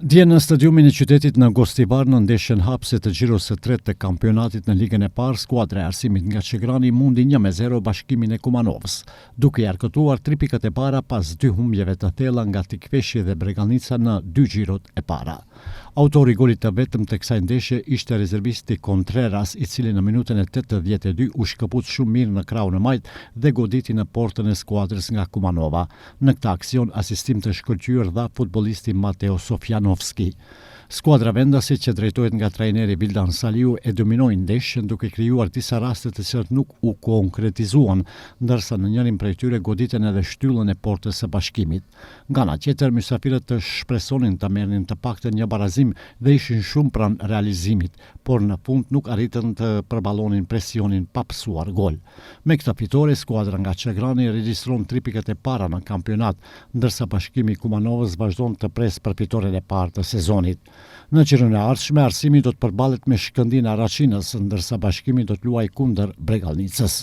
Dje në stadiumin e qytetit në Gostivar në ndeshjen hapëse të xhiros së tretë të kampionatit në Ligën e Parë, skuadra e Arsimit nga Çegrani mundi 1-0 Bashkimin e Kumanovës, duke i arkëtuar tri pikët e para pas dy humbjeve të thella nga Tikveshi dhe Bregallnica në dy xhirot e para. Autori i golit të vetëm të kësaj ndeshje ishte rezervisti Contreras, i cili në minutën e 82 u shkëput shumë mirë në krahun e majtë dhe goditi në portën e skuadrës nga Kumanova. Në këtë aksion asistim të shkëlqyer dha futbollisti Mateo Sofjanovski. Skuadra vendase që drejtohet nga trajneri Vildan Saliu e dominoi ndeshjen duke krijuar disa raste të cilat nuk u konkretizuan, ndërsa në njërin prej tyre goditën edhe shtyllën e portës së Bashkimit. Nga ana tjetër, mysafirët shpresonin të merrnin të paktën një barazim dhe ishin shumë pranë realizimit, por në fund nuk arritën të përballonin presionin pa pësuar gol. Me këtë fitore, skuadra nga Çegrani regjistron tri pikët e para në kampionat, ndërsa Bashkimi i Kumanovës vazhdon të presë për fitoren e parë të sezonit. Në xhiron e ardhshme, Arsimi do të përballet me Shkëndinë e Haraçinës, ndërsa Bashkimi do të luajë kundër Bregallnicës.